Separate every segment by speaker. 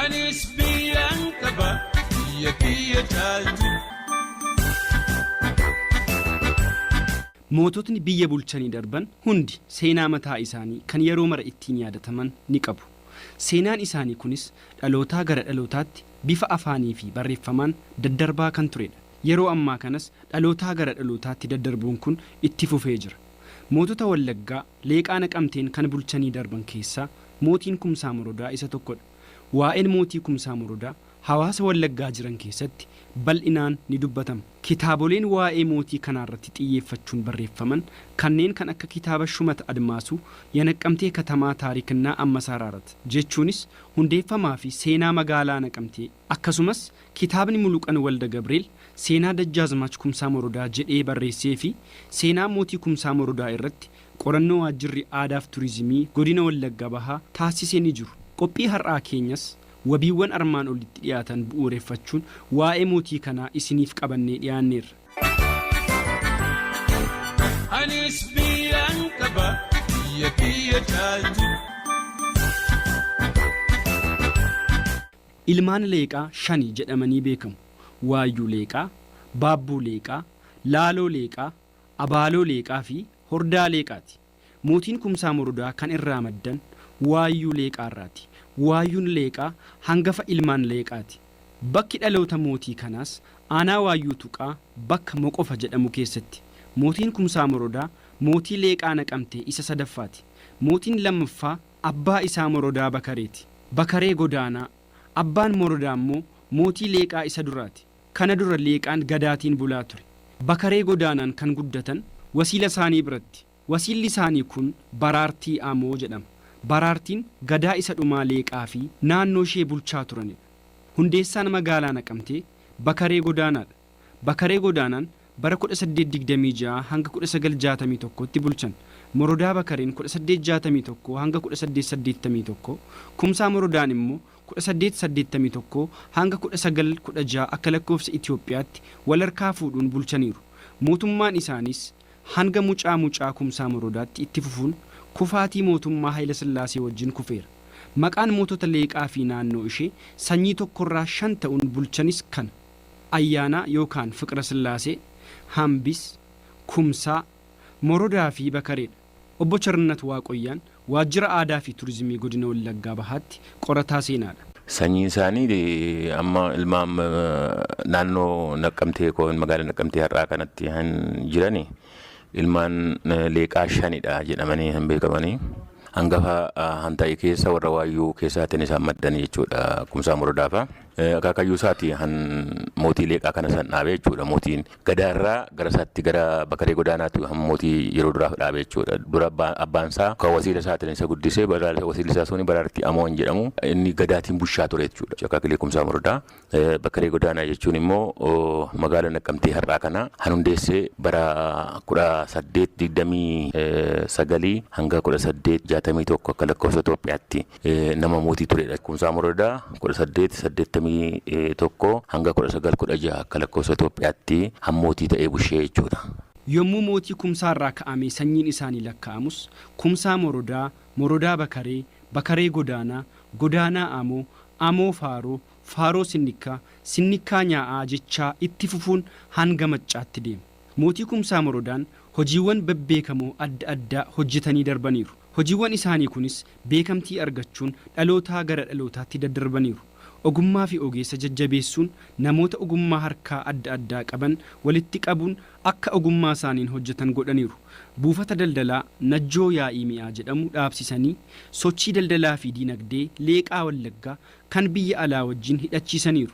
Speaker 1: Anis biyyaan qaba biyya kiyya caaltu.
Speaker 2: Moototni biyya bulchanii darban hundi seenaa mataa isaanii kan yeroo mara ittiin yaadataman ni qabu. Seenaan isaanii kunis dhalootaa gara dhalootaatti bifa afaaniifi barreeffamaan daddarbaa kan turedha. Yeroo ammaa kanas dhalootaa gara dhalootaatti daddarbuun kun itti fufee jira. Mootota Wallaggaa, Leeqaa Naqamteen kan bulchanii darban keessaa Mootiin Kumsaa Morodaa isa tokkodha. Waa'een Mootii Kumsaa Morodaa hawaasa Wallaggaa jiran keessatti bal'inaan ni dubbatama. Kitaaboleen waa'ee mootii kanaarratti xiyyeeffachuun barreeffaman kanneen kan akka kitaaba Shumat Admaasuu Yanaqqamtee Katamaa Taarikinnaa Ammasaaraarat jechuunis hundeeffamaafi seenaa magaalaa Naqamtee akkasumas kitaabni Muluqan Walda Gabreel Seenaa Dajjaazmaach Kumsaa Morodaa jedhee barreesseefi seenaa Mootii Kumsaa Morodaa irratti qorannoo Waajjirri Aadaaf Turizimii Godina Wallagga Bahaa taassise ni jiru. Qophii har'aa keenyas wabiiwwan armaan olitti dhiyaatan bu'uureffachuun waa'ee mootii kanaa isiniif qabannee dhiyaanneerra.
Speaker 1: Anis biyyaan qaba biyya kiyya caaltu.
Speaker 2: Ilmaan Leeqaa shani jedhamanii beekamu. Waayyuu Leeqaa, Baabbuu Leeqaa, Laaloo Leeqaa, Abaaloo Leeqaa fi Hordaa Leeqaati. Mootiin Kumsaa Morodaa kan irraa maddan Waayyuu Leeqaarraati. Waayyuun Leeqaa hangafa ilmaan Leeqaati. Bakki dhaloota mootii kanaas Aanaa Waayyuu Tuqaa bakka Moqofa jedhamu keessatti. Mootiin Kumsaa Morodaa mootii Leeqaa Naqamtee isa sadaffaati. Mootiin lammaffaa abbaa isaa Morodaa Bakareeti. Bakaree Godaanaa. Abbaan Morodaa immoo mootii Leeqaa isa duraati. Kana dura Leeqaan Gadaatiin bulaa ture. Bakaree Godaanaan kan guddatan wasiila isaanii biratti. Wasiilli isaanii kun Baraartii Amoo jedhama. Baraartiin Gadaa isa dhumaa Leeqaafi naannoo ishee bulchaa turanidha. Hundeessaan magaalaa Naqamtee Bakaree Godaanaadha. Bakaree Godaanaan bara 1826 hanga 1961tti bulchan. Morodaa Bakareen 1861 hanga 1881, Kumsaa Morodaan immoo 1881 hanga 1916 akka lakkoofsa Itoophiyaatti walharkaa fuudhuun bulchaniiru. Mootummaan isaaniis hanga mucaa mucaa Kumsaa Morodaatti itti fufuun kufaatii mootummaa Hayilasillaasee wajjin kufeera. Maqaan mootota Leeqaafi naannoo ishee sanyii tokkorraa shan ta'uun bulchanis kana. Ayyaanaa yookaan Fiqirasillaasee, Hambis, Kumsaa, Morodaafi Bakareedha. Obbo Charnat Waaqoyyaan Waajjira Aadaafi Turizimii Godina Wallaggaa Bahaatti qorataa seenaadha.
Speaker 3: Sanyiin isaanii amma ilmaan naannoo Naqqamtee magaalaa Naqqamtee har'aa kanatti kan jirani ilmaan Leeqaa shanidha jedhamanii kan beekamanii. Hangafa han ta'e keessa warra Waayyuu keessaatiin isaan maddanii jechuudha Kumsaa Morodaafa. Akaakayyuu isaati han mootii Leeqaa kana san dhaabe jechuudha. Mootiin Gadaa irraa gara isaatti gara Bakaree Godaanaatti han mootii yeroo duraaf dhaabe jechuudha. Dura abbaan isaa kan wasiila isaatiin isa guddisee wasiilli isaa suni Baraartii Amoon jedhamu inni Gadaatiin bushaa ture jechuudha. Akaakilee Kumsaa Morodaa. Bakaree Godaanaa jechuun immoo magaala Naqqamtee har'aa kana han hundeesse bara 1829 hanga 1861 akka lakkoofsa Itoophiyaatti nama mootii turedha. Kumsaa Morodaa 1881 hanga 1916 akka lakkoofsa Itoophiyaatti han mootii ta'ee bushee jechuudha.
Speaker 2: Yommuu mootii Kumsaarraa ka'amee sanyiin isaanii lakkaa'amus Kumsaa Morodaa, Morodaa Bakaree, Bakaree Godaanaa, Godaanaa Amoo, Amoo Faaroo, Faaroo Sinnikkaa, Sinnikkaa Nyaa'aa jechaa itti fufuun hanga Maccaatti deema. Mootii Kumsaa Morodaan hojiiwwan bebbeekamoo adda addaa hojjetanii darbaniiru. Hojiiwwan isaanii kunis beekamtii argachuun dhalootaa gara dhalootaatti daddarbaniiru. Ogummaafi ogeessa jajjabeessuun namoota ogummaa harkaa adda addaa qaban walitti qabuun akka ogummaasaaniin hojjetan godhaniiru. Buufata daldalaa Najjoo Yaa'ii Mi'aa jedhamu dhaabsisanii sochii daldalaafi dinagdee Leeqaa Wallaggaa kan biyya alaa wajjin hidhachiisaniiru.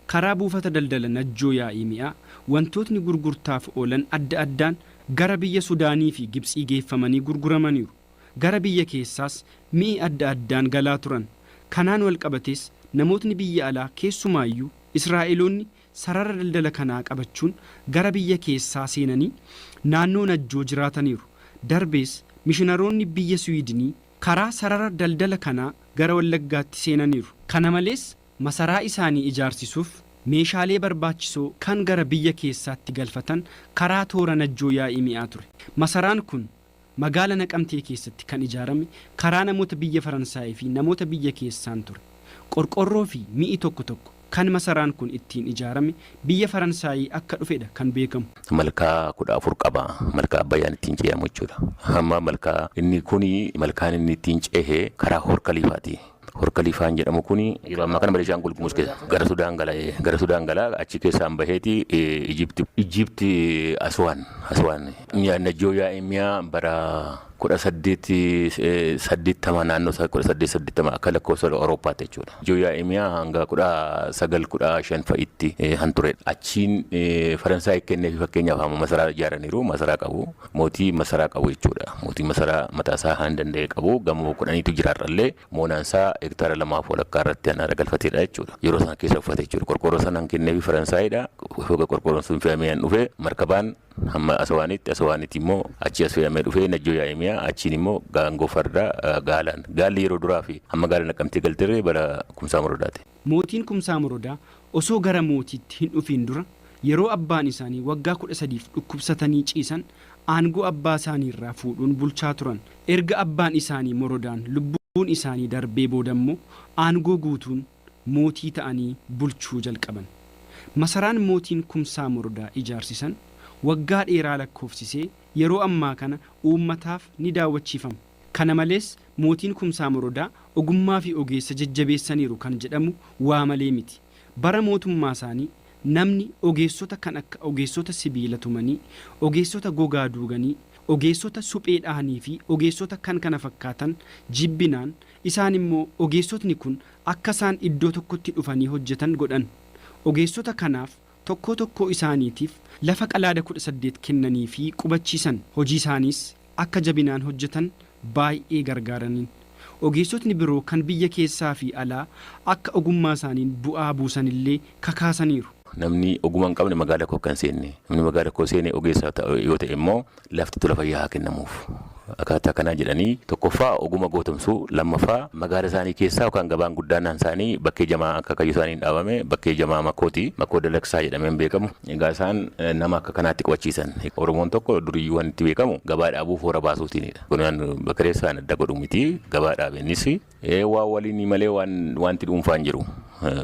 Speaker 2: Karaa buufata daldala Najjoo Yaa'ii Mi'aa wantootni gurgurtaaf oolan adda addaan gara biyya Sudaaniifi Gibtsii geeffamanii gurguramaniiru. Gara biyya keessaas mi'i adda addaan galaa turan. Kanaan walqabatees namootni biyya alaa keessumaayyuu Israa'eloonni sarara daldala kanaa qabachuun gara biyya keessaa seenanii naannoo Najjoo jiraataniiru. Darbees mishinaroonni biyya Suwiidinii karaa sarara daldala kanaa gara Wallaggaatti seenaniiru. Kana malees masaraa isaanii ijaarsisuuf meeshaalee barbaachisoo kan gara biyya keessaatti galfatan karaa toora Najjoo Yaa'ii Mi'aa ture. Masaraan kun magaala Naqamtee keessatti kan ijaarame karaa namoota biyya Faransaayiifi namoota biyya keessaan ture. Qorqorroo fi mi'i tokko tokko kan masaraan kun ittiin ijaarame biyya Faransaayii akka dhufedha kan beekamu.
Speaker 3: Malkaa 14 qaba. Malkaa Abbayyaan ittiin ce'amu jechuudha. Amma malkaa inni kuni malkaan inni ittiin cehe karaa Horkaliifaati. Horkaliifaan jedhamu kuni yeroo ammaa kana Beenishaangul Gumuz keessa gara Sudaan gala, gara Sudaan gala, achi keessaan baheeti Ijipti Ijipti Aswaan Aswaan Najjoo Yaa'imiyaa bara 1880, naannoo isaa 1880 akka lakkoofsa Awurooppaatti jechuudha. Najjoo Yaa'imiyaa hanga 1915 fa'itti han turedha. Achiin Faransaay kenneefi. Fakkeenyaaf, amma masaraa ijaaraniiru, masaraa qabu, mootii masaraa qabu jechuudha. Mootii masaraa mataasaa han danda'e qabu, gamoo 10tu jiraarrallee, moonaansaa hektaara 2.5 irratti han haara galfateedha jechuudha. Yeroo sana keessa uffate jechuudha. Qorqorroo sana han kenneefi Faransaayidha. Qorqorroon sun fe'amee han dhufe markabaan hamma Asawaanitti, Asawaanitti immoo achi as fe'amee dhufee Najjoo Yaa'imiyaa, achiin immoo gaangoo fardaa gaalaan. Gaalli yeroo duraa fi hamma gaala Naqamtee galteree bara Kumsaa Morodaati.
Speaker 2: Mootiin Kumsaa Morodaa osoo gara mootiitti hin dhufiin dura, yeroo abbaan isaanii waggaa 13f dhukkubsatanii ciisan aangoo abbaa isaaniirraa fuudhuun bulchaa turan. Erga abbaan isaanii Morodaan lubbuun isaanii darbee boodammoo aangoo guutuun mootii ta'anii bulchuu jalqaban. Masaraan mootiin Kumsaa Morodaa ijaarsisan waggaa dheeraa lakkoofsisee yeroo ammaa kana uummataaf ni daawwachiifama. Kana malees, mootiin Kumsaa Morodaa ogummaa fi ogeessa jajjabeessaniiru kan jedhamu waa malee miti. Bara mootummaa isaanii namni ogeessota kan akka ogeessota sibiila tumanii, ogeessota gogaa duuganii, ogeessota suphee dhahanii fi ogeessota kan kana fakkaatan jibbinaan, isaan immoo ogeessotni kun akka isaan iddoo tokkotti dhufanii hojjetan godhan. Ogeessota kanaaf tokkoo tokkoo isaaniitiif lafa qalaada 18 kennanii fi qubachiisan. Hojii isaaniis akka jabinaan hojjetan baay'ee gargaaraniin. Ogeessotni biroo kan biyya keessaa fi alaa akka ogummaa isaaniin bu'aa buusanillee kakaasaniiru.
Speaker 3: Namni ogummaa hin qabne magaala koo akka hin seenne, namni magaala koo seene ogeessa yoo ta'e immoo lafti tola fayyaa haa kennamuuf. Akkaataa kanaa jedhanii, tokkoffaa oguma gootomsuu, lammaffaa magaala isaanii keessaa yookaan gabaan guddaan isaanii bakkee jamaa akka kayyuu isaaniin dhaabame bakkee jamaa Makkooti. Makkoo Dalaksaa jedhameen beekamu. Egaa isaan nama akka kanaatti qubachiisan. Oromoon tokko duriyyuu waan itti beekamu gabaa dhaabuuf hora baasuutiinidha. Kun bakkareessaan adda godhu miti, gabaa dhaabe innis waan waliinii malee waan wanti dhuunfaan jiru.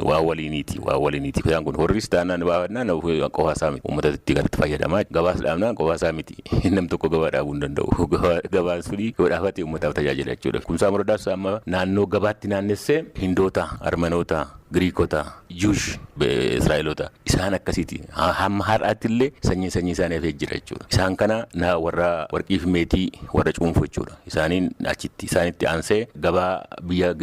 Speaker 3: Waan waliiniiti, waan waliiniiti. Isaan kun horris taanaan baafannaan qofaa isaa miti. Uummata itti kanatti fayyadama. Gabaas dhaabnaan qofaa isaa miti. Nam tokko gabaa dhaabuu hin danda'u. Gabaan suni yoo dhaabate uummataaf tajaajila jechuudha. Kumsaa Morodaas amma naannoo gabaatti naannessee Hindoota, Armenoota, Giriikota, Juush, Israa'eloota isaan akkasiiti. Hamma har'aatti illee sanyii isaanii hafee jira jechuudha. Isaan kana na warra warqii fi meetii warra cuunfu jechuudha. Isaaniin achitti isaanitti aansee gabaa biyya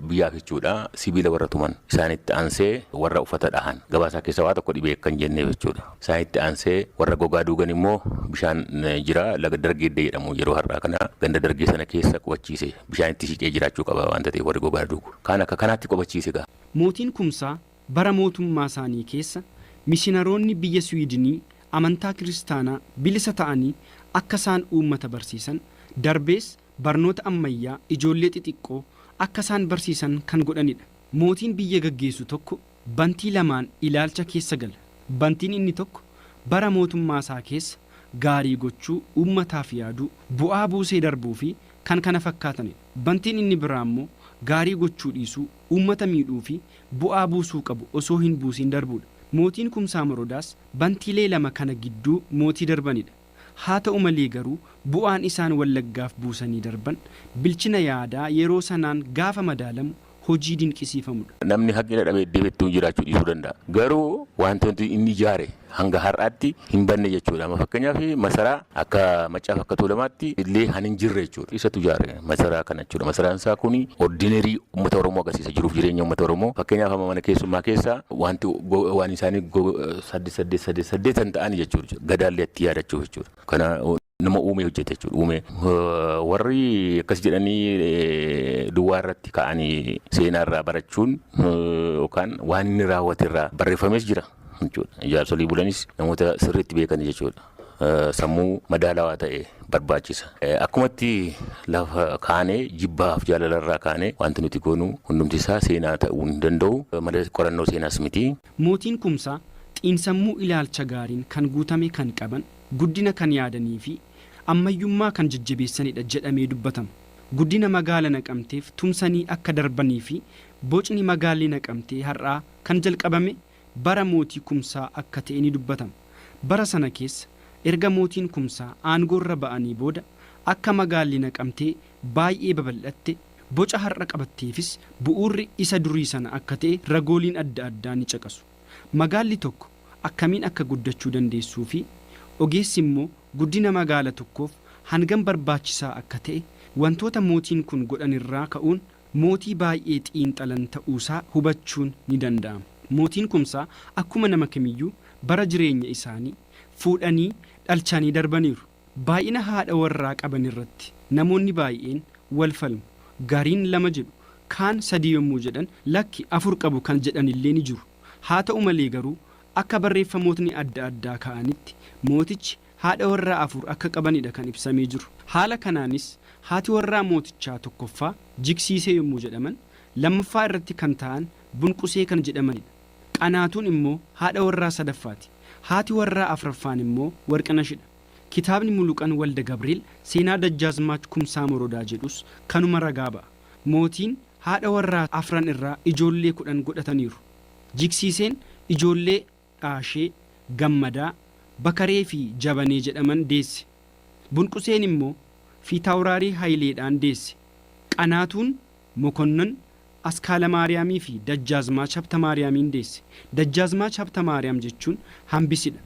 Speaker 3: biyyaaf jechuudha, sibiila warra tuman. Isaanitti aansee warra uffata dhahan. Gabaa isaa keessa waa tokko dhibee kan jenneef jechuudha. Isaanitti aansee warra gogaa duugan immoo bishaan jira, laga Dargeeddee jedhamu, yeroo har'aa kana ganda Dargee sana keessa qubachiise. Bishaan itti siqee jiraachuu qaba waan ta'eef warri gogaa duugu. Kaan akka kanaatti qubachiise gaa.
Speaker 2: Mootiin Kumsaa bara mootummaa isaanii keessa mishinaroonni biyya Siwiidinii amantaa kiristaanaa bilisa ta'anii akka isaan uummata barsiisan, darbees barnoota ammayyaa ijoollee xixiqqoo akka isaan barsiisan kan godhanidha. Mootiin biyya gaggeessu tokko bantii lamaan ilaalcha keessa gala. Bantiin inni tokko bara mootummaa isaa keessa gaarii gochuu, uummataaf yaaduu, bu'aa buusee darbuu fi kan kana fakkaatanidha. Bantiin inni biraa immoo gaarii gochuu dhiisuu, uummata miidhuu fi bu'aa buusuu qabu osoo hin buusiin darbuudha. Mootiin Kumsaa Morodaas bantiilee lama kana gidduu mootii darbanidha. Haa ta'u malee garuu bu'aan isaan Wallaggaaf buusanii darban bilchina yaadaa yeroo sanaan gaafa madaalamu hojii dinqisiifamudha.
Speaker 3: Namni haqina dhabee deebittuu jiraachuu dhiisuu danda'a. Garuu wanti inni ijaare hanga har'aatti hin banne jechuudha. Amma fakkeenyaaf, masaraa akka Maccaaf akka Tuulamaatti illee han hin jirre jechuudha. Isatu ijaare masaraa kana jechuudha. Masaraan isaa kuni ordinary uummata Oromoo agarsiisa, jiruuf jireenya uummata Oromoo. Fakkeenyaaf, amma mana keessummaa keessa wanti waan isaanii saddeet saddeet saddeet saddeetan ta'anii jechuudha. Gadaallee itti yaadachuuf jechuudha. Kana nama uumee hojjete jechuudha. Uumee warri akkas jedhanii duwwaa irratti ka'anii seenaa irraa barachuun yookaan waan inni raawwate irraa barreeffames jira jechuudha. Jaarsolii bulanis namoota sirriitti beekan jechuudha. Sammuu madaalawaa ta'e barbaachisa. Akkumatti lafa kaanee jibbaaf jaalalarraa kaanee wanti nuti goonu hundumti isaa seenaa ta'uu hin danda'u. Malee qorannoo seenaas miti.
Speaker 2: Mootiin Kumsaa xiinsammuu ilaalcha gaariin kan guutame kan qaban, guddina kan yaadanii fi ammayyummaa kan jajjabeessanidha jedhamee dubbatama. Guddina magaala Naqamteef tumsanii akka darbanii fi Bocni magaalli Naqamtee har'aa kan jalqabame bara mootii Kumsaa akka ta'e ni dubbatama. Bara sana keessa erga mootiin Kumsaa aangoorra ba'anii booda akka magaalli Naqamtee baay'ee babal'atte, boca har'a qabatteefis bu'uurri isa durii sana akka ta'e ragooliin adda addaa ni caqasu. Magaalli tokko akkamiin akka guddachuu dandeessuu fi ogeessi immoo guddina magaala tokkoof hangam barbaachisaa akka ta'e wantoota mootiin kun godhanirraa ka'uun mootii baay'ee xiinxalan ta'uusaa hubachuun ni danda'ama. Mootiin Kumsaa akkuma nama kamiyyuu bara jireenya isaanii fuudhanii dhalchanii darbaniiru. Baay'ina haadha warraa qaban irratti namoonni baay'een wal falmu. Gariin 2 jedhu, kaan 3 yommuu jedhan lakki 4 qabu kan jedhanillee ni jiru. Haa ta'u malee garuu akka barreeffamootni adda addaa kaa'anitti mootichi haadha warraa 4 akka qabanidha kan ibsamee jiru. Haala kanaanis haati warraa mootichaa tokkoffaa Jiksiisee yommuu jedhaman, lammaffaa irratti kan ta'an Bunqusee kan jedhamanidha. Qanaatuun immoo haadha warraa sadaffaati. Haati warraa afraffaan immoo Warqinashidha. Kitaabni Muluqan Walda Gabreel Seenaa Dajjaazmaach Kumsaa Morodaa jedhus kanuma ragaa ba'a. Mootiin haadha warraa afran irraa ijoollee 10 godhataniiru. Jiksiiseen ijoollee Dhaashee, Gammadaa, Bakaree fi Jabanee jedhaman deesse. Bunquseen immoo Fiitaawuraarii Hayileedhaan deesse. Qanaatuun Mokonnon, Askaalamaariyaamii fi Dajjaazmaach Habtamaariyaamiin deesse. Dajjaazmaach Habtamaariyaam jechuun Hambisidha.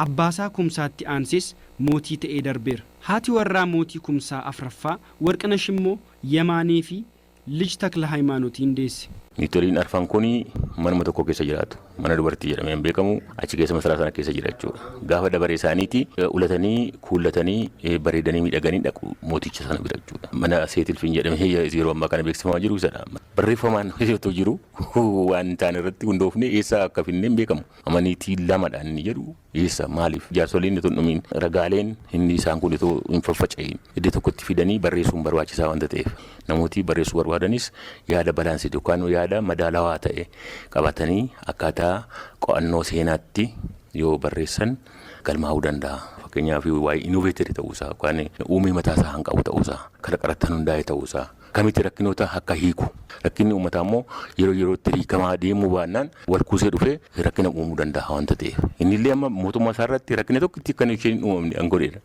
Speaker 2: Abbaasaa Kumsaatti aansees mootii ta'ee darbeera. Haati warraa mootii Kumsaa afraffaa Warqinash immoo Yamaanee fi Lij Taklahaymaanotiin deesse.
Speaker 3: Niitoliin arfan kun manuma tokko keessa jiraatu. Mana dubartii jedhamee hin beekamu. Achi keessa masaraa sana keessa jira jechuudha. Gaafa dabaree isaaniiti ulatanii, kuullatanii, bareedanii miidhaganii dhaqu mooticha sana bira jechuudha. Mana seetilfiin jedhamee yeroo ammaa kana beeksifamaa jiru isadha. Barreeffamaan otoo jiru waan hin taane irratti hundoofnee eessaa akka finne hin beekamu. Amma niitii lamadha inni jedhu eessa, maaliif? Jaarsoliin otoo hin dhumiin, ragaaleen inni isaan kun otoo hin faffaca'iin iddoo tokkotti fidanii barreessuun barbaachisaa wanta ta'eef, namooti barreessuu barbaadanis yaada balaansii yookaan yaada madaalawaa ta'e qabatanii akkaataa qo'annoo seenaatti yoo barreessan galmaa'uu danda'a. Fakkeenyaaf, waa'ee innovator ta'uusaa yookaan uumee mataasaa kan qabu ta'uusaa, kalaqarratti kan hundaa'e ta'uusaa, akkamitti rakkinoota akka hiiku, rakkinni uummataa immoo yeroo yerootti hiikamaa deemuu baannaan wal kuusee dhufee rakkina uumuu danda'a wanta ta'eef. Inni illee amma mootummaa isaa irratti rakkina tokkitti kan isheen hin uumamne an godheedha.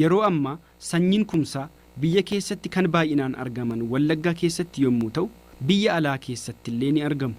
Speaker 2: Yeroo ammaa sanyiin Kumsaa biyya keessatti kan baay'inaan argaman Wallaggaa keessatti yommuu ta'u, biyya alaa keessattillee ni argamu.